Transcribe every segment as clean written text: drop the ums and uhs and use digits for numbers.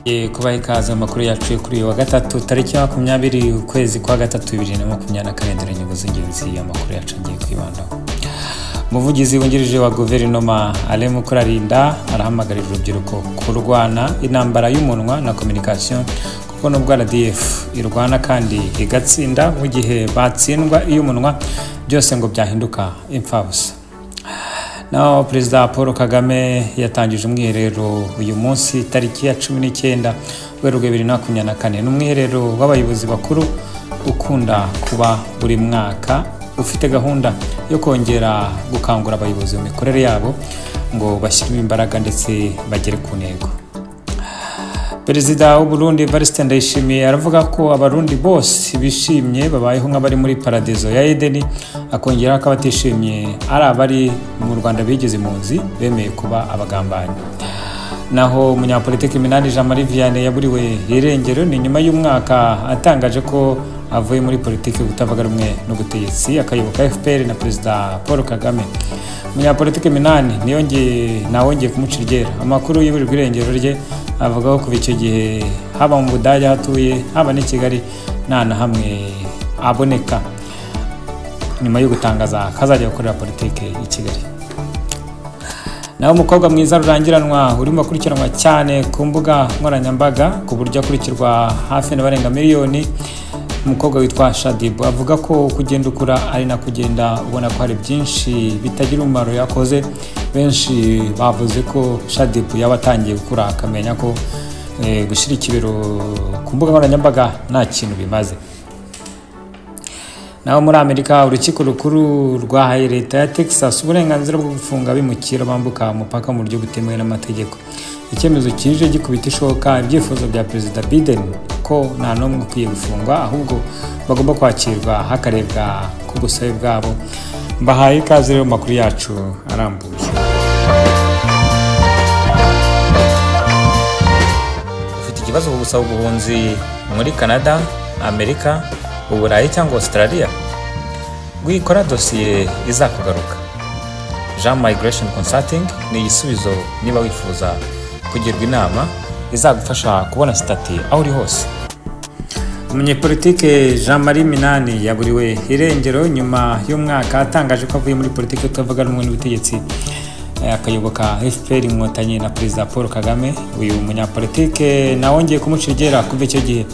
Kubaha ikaze mu makuru yacu kuri uyu wa gatatu tariki ya 20 ukwezi kwa gatatu 2024. Dore ingingo z'ingenzi amakuru yacu agiye kwibandaho. Umuvugizi wungirije wa guverinoma Alain Mukurarinda arahamagarira urubyiruko kurwana intambara y'umunwa na communication, kuko nubwo RDF irwana kandi igatsinda, mu gihe batsindwa iy'umunwa byose ngo byahinduka imfabusa. Naho Perezida Paul Kagame yatangije umwiherero uyu munsi tariki ya 19 Werurwe 2024. Ni umwiherero w'abayobozi bakuru ukunda kuba buri mwaka, ufite gahunda yo kongera gukangura abayobozi mu mikorere yabo ngo bashyiremo imbaraga ndetse bagere ku ntego. Perezida w'u Burundi Evariste Ndayishimiye aravuga ko abarundi bose bishimye babayeho nk'abari muri paradizo ya Edeni, akongera ko abatishimye ari abari mu Rwanda bigeze impunzi bemeye kuba abagambanyi. Naho umunyapolitiki Minani Jean Marie Vianney yaburiwe irengero ni nyuma y'umwaka atangaje ko avuye muri politiki kutavuga rumwe n'ubutegetsi akayoboka FPR na Perezida Paul Kagame. Umunyapolitiki Minani niyongeye nawongeye kumuca iryera. Amakuru y'uburirwa irengero rye avuga ko kuva icyo gihe haba mu Budage hatuye haba n'i Kigali nta na hamwe aboneka, nyuma yo gutangaza kazajya gukorera politiki i Kigali. Naho umukobwa mwiza rurangiranwa urimo akurikiranwa cyane ku mbuga nkoranyambaga ku buryo akurikirwa hafi n'abarenga miliyoni, umukobwa witwa Shadibu avuga ko kugenda ukura ari na kugenda ubona ko hari byinshi bitagira umumaro yakoze. Benshi bavuze ko Shadibu yaba atangiye gukura akamenya ko gushyira ikibero ku mbuga nkoranyambaga nta kintu bimaze. Naho muri Amerika, urukiko rukuru rwahaye leta ya Texas uburenganzira bwo gufunga abimukira bambuka umupaka mu buryo butemewe n'amategeko. Icyemezo kije gikubita ishoka ibyifuzo bya Perezida Biden ko nta n'umwe ukwiye gufungwa, ahubwo bagomba kwakirwa hakarebwa ku busabe bwabo. Mbahaye ikaze rero mu makuru yacu arambuye. Ufite ikibazo ku gusaba ubuhunzi muri Canada, Amerika, Uburayi cyangwa Australia? Wikora dosiye izakugaruka. Jean Migration Consulting ni igisubizo niba wifuza kugirwa inama izagufasha kubona sitati aho uri hose. Umunyepolitike Jean Marie Minani yaburiwe irengero nyuma y'umwaka atangaje ko avuye muri politiki utavuga rumwe n'ubutegetsi akayoboka FPR Inkotanyi na Perezida Paul Kagame. Uyu munyapolitike nawongeye kumuca iryera kuva icyo gihe.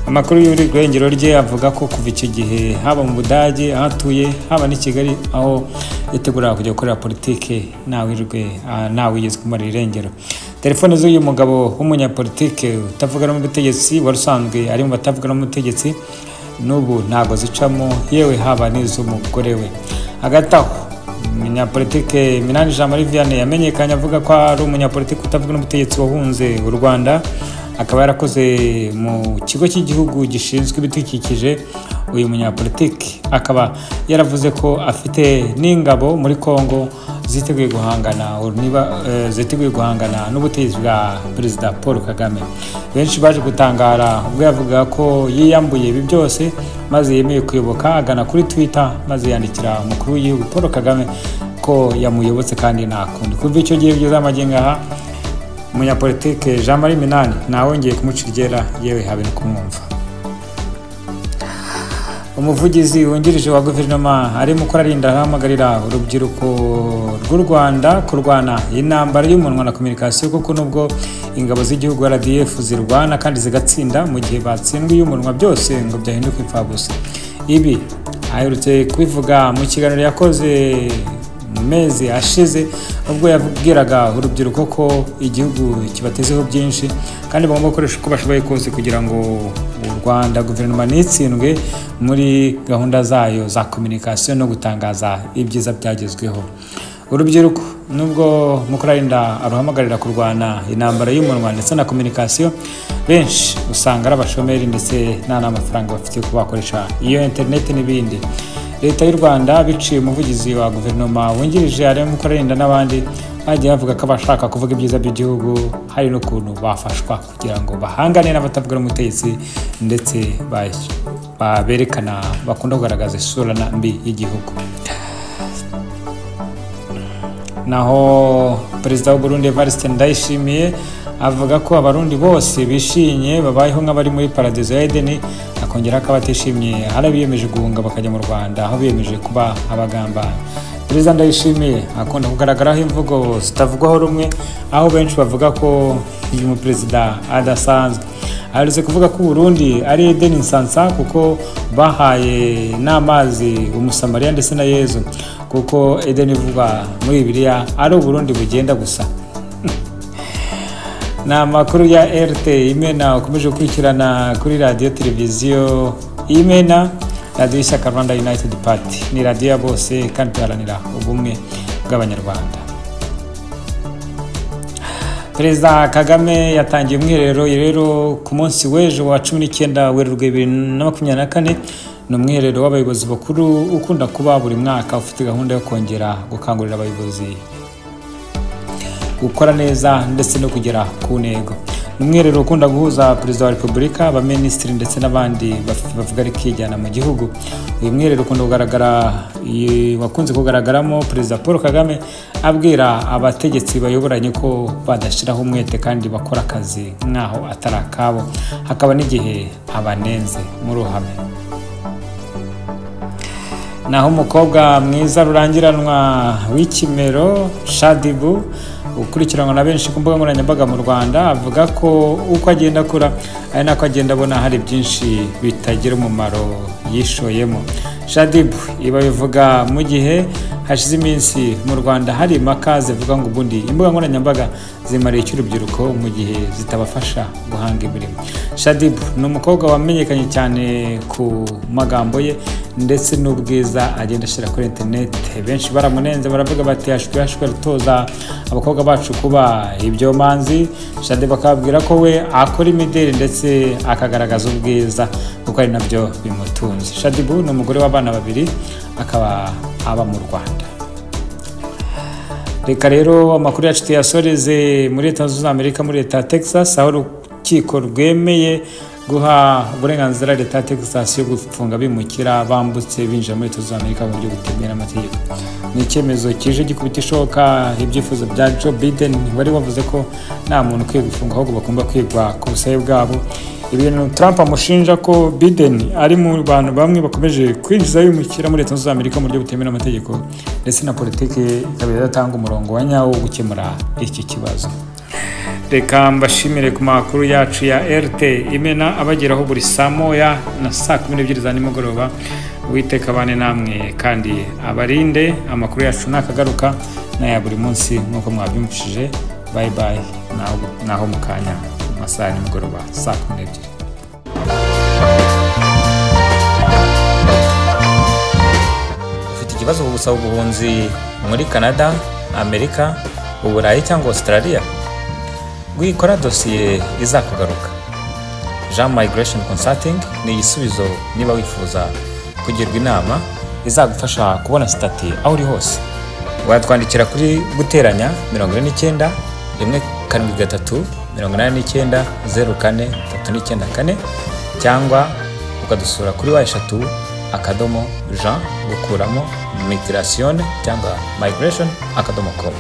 Amakuru y'urwengero rye avuga ko kuva icyo gihe haba mu Budage aho atuye haba n'i Kigali aho yateguraga kujya gukorera politike ntawigeze kumara irengero. Telefone z'uyu mugabo w'umunyapolitike utavuga rumwe n'ubutegetsi wari usanzwe ari mu batavuga rumwe n'ubutegetsi n'ubu ntago zicamo, yewe haba n'iz'umugore we. Hagati aho umunyapolitike Minani Jean Marie Vianney yamenyekanye avuga ko ari umunyapolitike utavuga n'ubutegetsi wahunze u Rwanda, akaba yarakoze mu kigo cy'igihugu gishinzwe ibidukikije. Uyu munyapolitike akaba yaravuze ko afite n'ingabo muri Kongo ziteguye guhangana ziteguye guhangana n'ubutegetsi bwa Perezida Paul Kagame. Benshi baje gutangara ubwo yavuga ko yiyambuye ibi byose maze yemeye kuyoboka, agana kuri Twitter maze yandikira umukuru w'igihugu Paul Kagame ko yamuyobotse kandi ntakundi. Kuva icyo gihe kugeza magingo aha, umunyapolitike Jean Marie Minani ntawongeye kumuca iryera, yewe habe no kumwumva. Umuvugizi wungirije wa guverinoma Alain Mukurarinda arahamagarira urubyiruko rw'u Rwanda kurwana intambara y'umunwa na communication, kuko nubwo ingabo z'igihugu RDF zirwana kandi zigatsinda, mu gihe batsindwa iy'umunwa byose ngo byahinduka imfabusa. Ibi aherutse kubivuga mu kiganiro yakoze mu mezi ashize, ubwo yabwiraga urubyiruko ko igihugu kibatezeho byinshi kandi bagomba gukoresha uko bashoboye kose kugira ngo u Rwanda guverinoma ntitsindwe muri gahunda zayo za communication no gutangaza ibyiza byagezweho. Urubyiruko nubwo Mukurarinda aruhamagarira kurwana intambara y'umunwa ndetse na communication, benshi usanga ari abashomeri ndetse nta n'amafaranga bafite kuba bakoresha iyo internet n'ibindi. Leta y'u Rwanda biciye umuvugizi wa guverinoma wungirije Alain Mukurarinda n'abandi bagiye bavuga ko abashaka kuvuga ibyiza by'igihugu hari n'ukuntu bafashwa kugira ngo bahangane n'abatavuga n'ubutegetsi ndetse baberekana bakunda kugaragaza isura mbi y'igihugu. Naho Perezida w'u Burundi Evariste Ndayishimiye avuga ko Abarundi bose bishimye, babayeho nk'abari muri paradizo ya Edeni. Akongera ko abatishimye hari abiyemeje guhunga bakajya mu Rwanda, aho biyemeje kuba abagambanyi. Perezida Ndayishimiye akunda kugaragaraho imvugo zitavugwaho rumwe, aho benshi bavuga ko uyu muperezida adasanzwe. Aherutse kuvuga ko Burundi ari Edeni nsansa, kuko bahaye n'amazi Umusamariya ndetse na Yezu, kuko Edeni ivugwa muri Bibiliya ari Uburundi bugenda gusa. Ni amakuru ya RT Imena ukomeje gukurikirana kuri radiyo televiziyo Imena, radiyo y'ishyaka Rwanda United Party. Ni radiyo ya bose kandi tuharanira ubumwe bw'Abanyarwanda. Perezida Kagame yatangiye umwiherero rero ku munsi w'ejo wa 19 Werurwe 2024. Ni umwiherero w'abayobozi bakuru ukunda kuba buri mwaka, ufite gahunda yo kongera gukangurira abayobozi gukora neza ndetse no kugera ku ntego. Ni umwiherero ukunda guhuza Perezida wa Repubulika, abaminisitiri ndetse n'abandi bavuga rikijyana mu gihugu. Uyu mwiherero ukunda kugaragara, wakunze kugaragaramo Perezida Paul Kagame abwira abategetsi bayoboranye ko badashyiraho umwete kandi bakora akazi nk'aho atari akabo, hakaba n'igihe abanenze mu ruhame. Naho umukobwa mwiza rurangiranwa w'ikimero Shadibu, ukurikiranwa na benshi ku mbuga nkoranyambaga mu Rwanda, avuga ko uko agenda akura ari nako agenda abona hari byinshi bitagira umumaro yishoyemo. Shadibu iba bivuga mu gihe hashize iminsi mu Rwanda hari impaka zivuga ngo ubundi imbuga nkoranyambaga zimariye iki urubyiruko mu gihe zitabafasha guhanga imirimo. Shadibu ni umukobwa wamenyekanye cyane ku magambo ye ndetse n'ubwiza agenda ashyira kuri internet. Benshi baramunenze, baravuga bati hashwe hashwe rutoza abakobwa bacu kuba ibyomanzi. Shadibu akababwira ko we akora imideli ndetse akagaragaza ubwiza kuko ari nabyo bimutunze. Shadibu ni umugore w'abana babiri, akaba aba mu Rwanda. Reka rero amakuru yacu tuyasoreze muri Leta Zunze Amerika, muri Leta ya Texas, aho urukiko rwemeye guha uburenganzira Leta ya Texas yo gufunga abimukira bambutse binjira muri Leta Zunze Amerika mu buryo butemewe n'amategeko. Ni icyemezo kije gikubita ishoka ibyifuzo bya Joe Biden wari wavuze ko nta muntu ukwiye gufungwa, ahubwo bagomba kwigwa ku busabe bwabo. Ibintu Trump amushinja ko Biden ari mu bantu bamwe bakomeje kwinjiza abimukira muri Leta Zunze Amerika mu buryo butemewe n'amategeko, ndetse na politiki ikaba idatanga umurongo wa nyawo wo gukemura iki kibazo. Reka mbashimire ku makuru yacu ya RT Imena abageraho buri saa moya na saa 12 za nimugoroba. Uwiteka abane namwe kandi abarinde. Amakuru yacu nakagaruka n'aya buri munsi nk'uko mwabyumvishije. Bye bye, naho mu kanya mu masaha ya nimugoroba saa 12. Ufite ikibazo ku gusaba ubuhunzi muri Canada, Amerika, Uburayi cyangwa Australia? Wikora dosiye izakugaruka. Jean Migration Consulting ni igisubizo niba wifuza kugirwa inama izagufasha kubona sitati aho uri hose. Watwandikira kuri guteranya 49 173 89 04 394, cyangwa ukadusura kuri W akadomo Jean gukuramo migration cyangwa migration akadomo com.